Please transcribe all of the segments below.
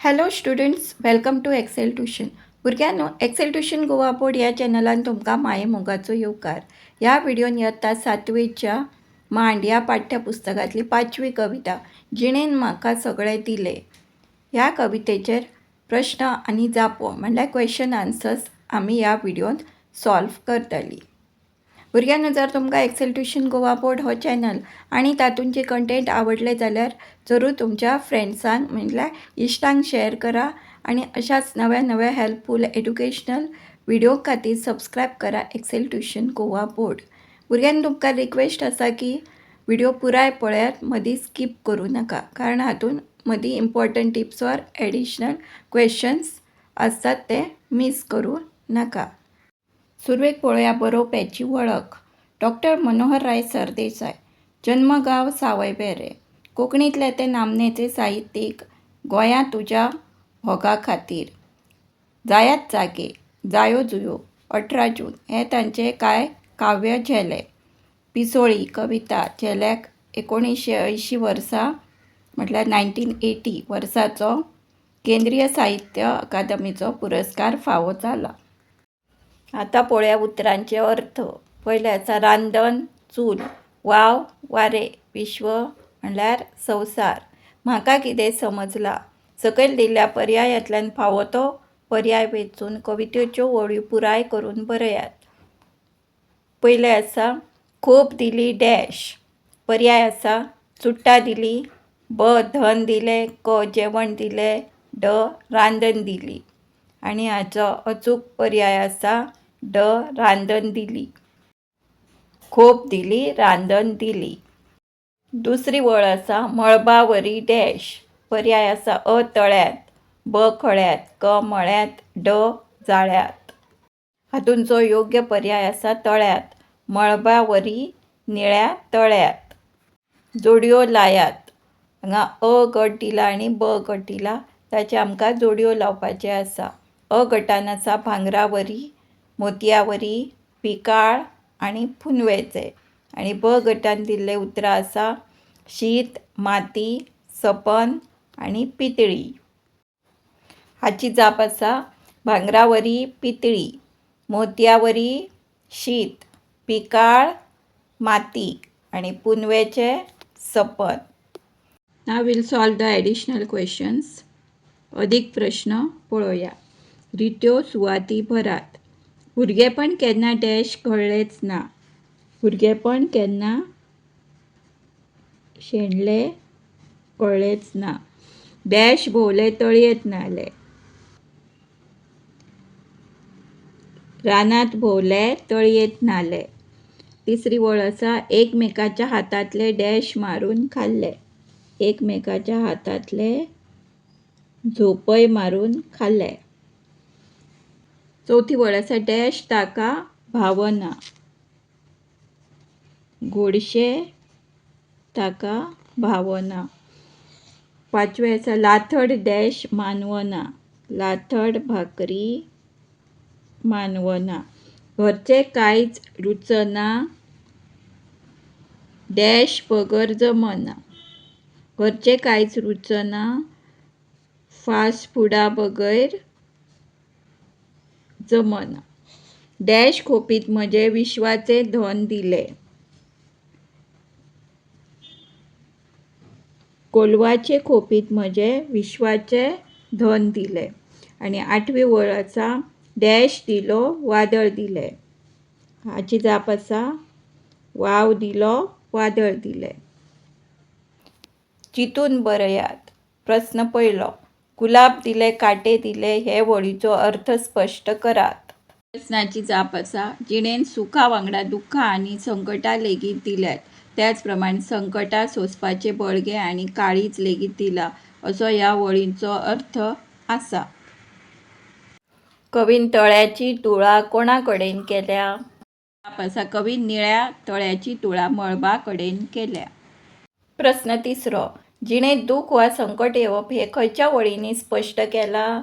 Hello students, welcome to Excel Tuition. भुरग्यांनो, Excel tuition Goa board ह्या चॅनलान तुमकां माये मोगाचो येवकार. ह्या व्हिडियोन इयत्ता सातवेच्या मांड ह्या पाठ्यपुस्तकांतली पांचवी कविता "जिणेन म्हाका सगळें दिलें" ह्या कवितेचेर प्रश्न आनी जापो म्हणल्यार क्वेश्चन आन्सर्स आमी ह्या व्हिडियोन सॉल्व करतली. भुरग्यांनो, जर तुमकां एक्सेल ट्युशन गोवा बोर्ड हो चॅनल आनी तातूंत कंटेंट आवडले जाल्यार जरूर तुमच्या फ्रेंड्सांक म्हणल्यार इश्टांक शेअर करा आनी अशाच नव्या नव्या हेल्पफूल एड्युकेशनल व्हिडिओ खातीर सबस्क्रायब करा एक्सेल ट्युशन गोवा बोर्ड. भुरग्यांनो, तुमकां रिक्वेस्ट आसा की व्हिडिओ पुराय पळयात, मदीं स्कीप करूं नाका, कारण हातूंत मदीं important tips or additional questions आसतात, ते मीस करूं नाका. सुरवेक पळोवया बरोवप्याची वळख. डॉक्टर मनोहरराय सरदेसाय. जन्मगाव सावयवेरें. कोंकणींतले ते नामनेचे साहित्यीक. "गोंया तुज्या भोगा खातीर", "जायात जागे", "जायो जुयो", "18 जून" हे तांचे कांय काव्य झेले. "पिसोळीं" कविता झेल्याक 1980 वर्सा, म्हटल्यार 1980 वर्साचो केंद्रीय साहित्य अकादमीचो पुरस्कार फावो जाला. आतां पळोवया उतरांचे अर्थ. पयलें आसा रांदन, चूल. वाव, वारें. विश्व म्हणल्यार संवसार. म्हाका कितें समजलां? सकयल दिल्ल्या पर्यायांतल्यान फावो तो पर्याय वेंचून कवितेच्यो वळी पुराय करून बरयात. पयलें आसा, खोप दिली डॅश. पर्याय आसा, चुट्टां दिली, ब धन दिलें, क जेवण दिलें, ड रांदन दिली. आनी हाचो अचूक पर्याय आसा ड रांदन दिली. खोप दिली, रांदन दिली. दुसरी वळ आसा, मळबावरी डॅश. पर्याय आसा, अ तळ्यांत, ब खळ्यांत, क मळ्यांत, ड जाळ्यांत. हातूंचो योग्य पर्याय आसा तळ्यांत. मळबावरी निळ्या तळ्यांत. जोडयो लायात. हांगा अ गट दिला आनी ब गट दिला, ताचे आमकां जोडयो लावपाचे आसा. अ गटान आसा भांगरावरी, मोतयावरी, पिकाळ आनी पुनवेचे आनी ब गटान दिल्ले उतरां आसा शीत, माती, सपन आनी पितळी. हाची जाप आसा भांगरावरी पितळी, मोतयावरी शीत, पिकाळ माती आनी पुनवेचें सपन. Now we'll solve the additional questions. अदीक प्रश्न पळोवया. रित्यो सुवाती भरात. भुरगेपण केन्ना डॅश कळ्ळेंच ना. भुरगेपण केन्ना शेणलें कळ्ळेंच ना. डॅश भोंवले तळयेंत न्हाले. रानांत भोंवले तळयेंत न्हाले. तिसरी वळ आसा, एकमेकाच्या हातांतले डॅश मारून खाल्ले. एकमेकाच्या हातांतले झोपय मारून खाल्ले. चवथी वळ आसा, डॅश ताका भावना. गोडशें ताका भावना. पांचवें आसा, लाथड डॅश मानवना. लाथड भाकरी मानवना. घरचें कांयच रुचना डॅश बगर जमना. घरचें कांयच रुचना फास्ट फुडा बगर जमना. डॅश खोपींत म्हजें विश्वाचें धन दिलें. कोलवाचे खोपींत म्हजें विश्वाचें धन दिलें. आनी आठवी वळ आसा, डॅश दिलो वादळ दिलें. हाची जाप आसा वाव दिलो वादळ दिलें. चिंतून बरयात. प्रस्न पयलो, गुलाब दिले कांटे दिले हे वळीचो अर्थ स्पश्ट करात. प्रस्नाची जाप आसा, जिणेंत सुखा वांगडा दुख्खां आनी संकटां लेगीत दिल्यांत. त्याच प्रमाण संकटां सोंसपाचें बळगें आनी काळीज लेगीत दिलां असो ह्या वळीचो अर्थ आसा. कवीन तळ्याची तुळा कोणा कडेन केल्या? जाप आसा, कवीन निळ्या तळ्याची तुळा मळबा कडेन केल्या. प्रस्न तिसरो, जिणेंत दुख्ख वा संकट येवप हें खंयच्या वळींनी स्पश्ट केलां?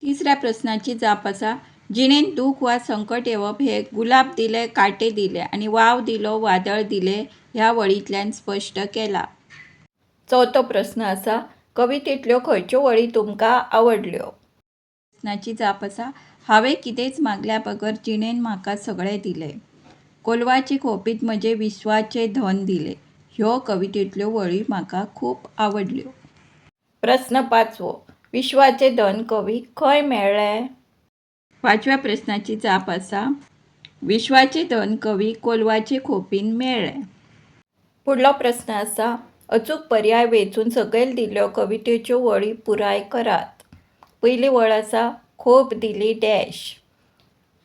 तिसऱ्या प्रस्नाची जाप आसा, जिणेंत दुख्ख वा संकट येवप हें गुलाब दिले कांटे दिले आनी वाव दिलो वादळ दिलें ह्या वळींतल्यान स्पश्ट केलां. चवथो प्रस्न आसा, कवितेंतल्यो खंयच्यो वळी तुमकां आवडल्यो? प्रस्नाची जाप आसा, हांवें कितेंच मागल्या बगर जिणेन म्हाका सगळें दिलें. कोलवाचे खोपींत म्हजें विश्वाचें धन दिलें. ह्यो कवितेंतल्यो वळी म्हाका खूब आवडल्यो. प्रस्न पांचवो, विश्वाचें धन कवीक खंय मेळ्ळें? पांचव्या प्रस्नाची जाप आसा, विश्वाचें धन कवीक कोलवाचे खोपींत मेळ्ळें. फुडलो प्रस्न आसा, अचूक पर्याय वेंचून सकयल दिल्ल्यो कवितेच्यो वळी पुराय करात. पयली वळ आसा, खोप दिली डॅश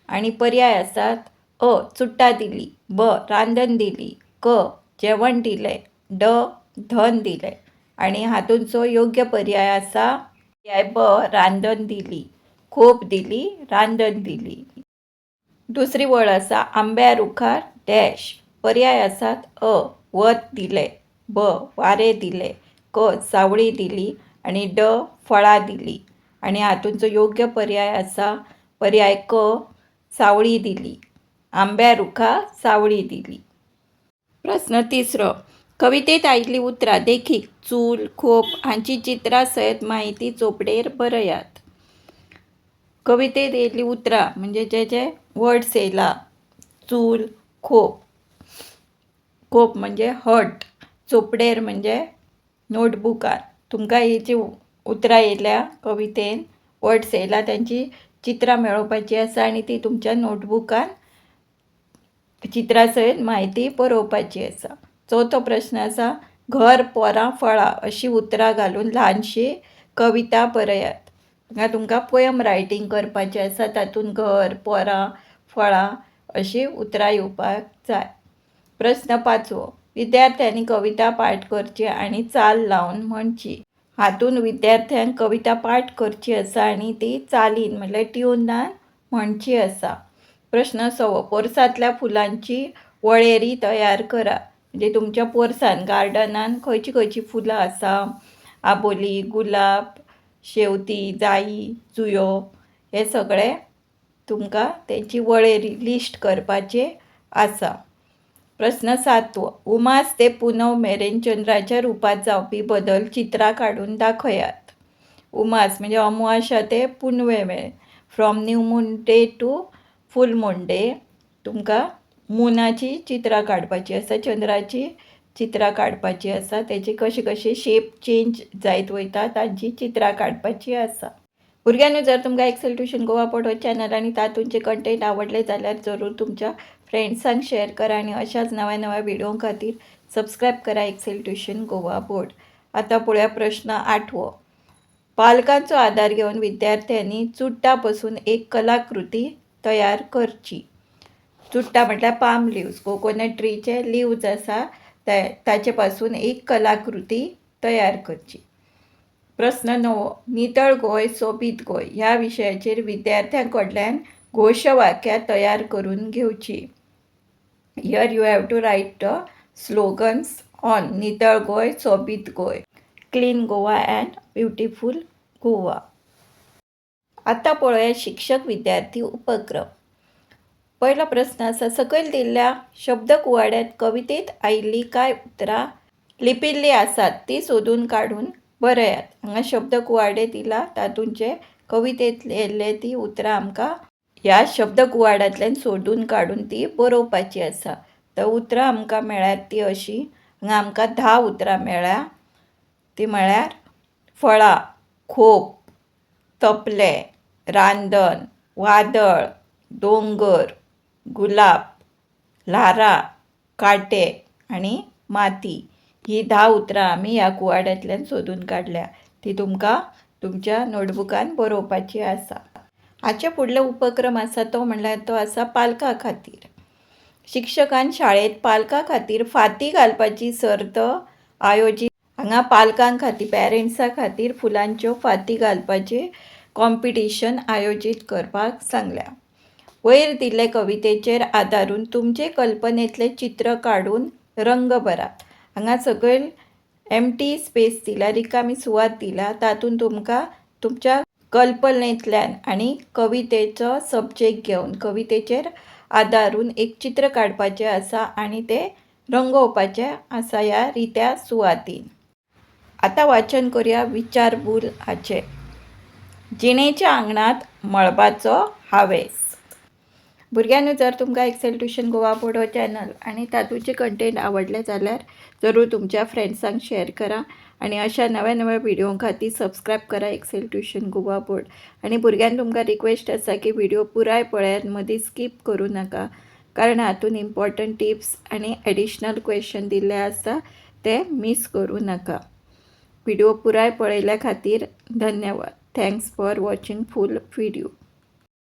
आनी पर्याय आसात, अ चुट्टां दिली, ब रांदन दिली, क जेवण दिलें, ड धन दिलें. आनी हातूंचो योग्य पर्याय आसा पर्याय ब रांदन दिली. खोप दिली, रांदन दिली. दुसरी वळ आसा, आंब्या रुखार डॅश. पर्याय आसात, अ वत दिलें, ब वारें दिलें, क सावळी दिली आनी ड फळां दिली. आनी हातूंचो योग्य पर्याय आसा पर्याय क सावळी दिली. आंब्या रुखा सावळी दिली. प्रस्न तिसरो, कवितेंत आयिल्लीं उतरां देखीक चूल, खोप हांची चित्रां सयत म्हायती चोपडेर बरयात. कवितेंत येयल्लीं उतरां म्हणजे जे जे वर्ड्स येयला, चूल, खोप. खोप म्हणजे हट, चोपडेर म्हणजे नोटबुकार. तुमकां ही जी उतरां येयल्या कवितेन, वर्ड्स येयला, तांची चित्रां मेळोवपाची आसा आनी ती तुमच्या नोटबुकान चित्रां सयत म्हायती बरोवपाची आसा. चवथो प्रस्न आसा, घर, पोरां, फळां अशीं उतरां घालून ल्हानशी कविता बरयात. हांगा तुमकां पोयम रायटींग करपाचें आसा, तातूंत घर, पोरां, फळां अशीं उतरां येवपाक जाय. प्रस्न पांचवो, विद्यार्थ्यांनी कविता पाठ करची आनी चाल लावन म्हणची. हातूंत विद्यार्थ्यांक कविता पाठ करची आसा आनी ती चालीन म्हणल्यार ट्युनान म्हणची आसा. प्रस्न सवो, पोरसांतल्या फुलांची वळेरी तयार करा. म्हणजे तुमच्या पोरसान, गार्डनान खंयची खंयची फुलां आसा, आबोली, गुलाब, शेंवतीं, जायी, जुयो, हे सगळे तुमकां तेंची वळेरी लिस्ट करपाचें आसा. प्रस्न सातवो, उमास ते पुनव मेरेन चंद्राच्या रुपांत जावपी बदल चित्रां काडून दाखयात. उमास म्हणजे अमावास्या ते पुनवे मेरेन, from new moon day to full moon day तुमकां मुनाची चित्रां काडपाची आसा, चंद्राची चित्रां काडपाची आसा, तेची कशे कशे शेप चेंज जायत वयता तांची चित्रां काडपाची आसा. भुरग्यांनो, जर तुमकां एक्सेल ट्युशन गोवा बोर्ड हो चॅनल आनी तातूंचे कंटेंट आवडले जाल्यार जरूर तुमच्या फ्रेंड्सांक शेअर करा आनी अशाच नव्या नव्या व्हिडिओ खातीर सबस्क्रायब करा एक्सेल ट्युशन गोवा बोर्ड. आतां पळोवया प्रश्न आठवो. पालकांचो आदार घेवन विद्यार्थ्यांनी चुडटा पसून एक कलाकृती तयार करची. चुडटां म्हटल्यार पाम लिव्स, कोकोनट ट्रीचे लिव्ज आसा ताचे पासून एक कलाकृती तयार करची. प्रस्न णवो, नितळ गोंय सोबीत गोंय ह्या विशयाचेर विद्यार्थ्यां कडल्यान घोशवाक्यां तयार करून घेवची. Here you have to write the slogans on नितळ गोंय सोबीत Goa, clean Goa and beautiful Goa. आतां पळोवया शिक्षक विद्यार्थी उपक्रम. पयलो प्रस्न आसा, सकयल दिल्ल्या शब्द कुवाड्यांत कवितेंत आयिल्लीं कांय उतरां लिपिल्लीं आसात तीं सोदून काडून बरयात. हांगा शब्द कुवाडे दिला, तातूंचे कवितेंत येयल्ले ती उतरां आमकां ह्या शब्द कुवाड्यांतल्यान सोदून काडून ती बरोवपाची आसा. तर उतरां आमकां मेळ्ळ्यात ती अशीं, हांगा आमकां 10 उतरां मेळ्ळ्या, ती म्हळ्यार फळां, खोप, तपलें, रांदन, वादळ, दोंगर, गुलाब, ल्हारां, कांटे आनी माती. ही 10 उतरां आमी ह्या कुवाड्यांतल्यान सोदून काडल्या, ती तुमकां तुमच्या नोटबुकान बरोवपाची आसा. हाचे फुडलो उपक्रम आसा तो म्हणल्यार तो आसा पालकां खातीर. शिक्षकान शाळेंत पालकां खातीर फांती घालपाची सर्त आयोजीत. हांगा पालकां खातीर, पेरंट्सां खातीर फुलांच्यो फांती घालपाचें कॉम्पिटिशन आयोजीत करपाक सांगल्या. वयर दिल्ले कवितेचेर आदारून तुमचे कल्पनेंतलें चित्र काडून रंग भरात. हांगा सकयल एम्प्टी स्पेस दिल्या, रिकामी सुवात दिल्या, तातूंत तुमकां तुमच्या कल्पनेंतल्यान आनी कवितेचो सब्जेक्ट घेवन कवितेचेर आदारून एक चित्र काडपाचें आसा आनी तें रंगोवपाचें आसा ह्या रित्या सुवातीन. आतां वाचन करूया विचार बूल हाचें. जिणेच्या आंगणांत मळबाचो हावेस. भुरग्यांनो, जर तुमकां एक्सेल ट्युशन गोवा बोर्ड हो चॅनल आनी तातूंचे कंटेंट आवडले जाल्यार जरूर तुमच्या फ्रेंड्सांक शेअर करा आनी अशा नव्या नव्या व्हिडिओ खातीर सबस्क्रायब करा एक्सेल ट्युशन गोवा बोर्ड. आनी भुरग्यांक तुमकां रिक्वेस्ट आसा की व्हिडिओ पुराय पळयात, मदीं स्कीप करूं नाका, कारण हातून इम्पॉर्टंट टिप्स आनी एडिशनल क्वेश्चन दिल्ले आसा, ते मीस करूं नाका. व्हिडिओ पुराय पळयल्या खातीर धन्यवाद. Thanks for watching full video.